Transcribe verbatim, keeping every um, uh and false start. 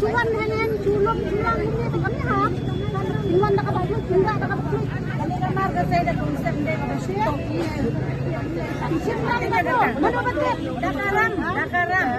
Chuan hanen, chulom, chulang, ni to kami ha. Chuan da ka ba chuan, chuan da ka ba chuan. Kami ka mar ka sai da kong sem de ka ba shi. Sim da ka ba. Mano ba te? Da ka ram, da ka ram.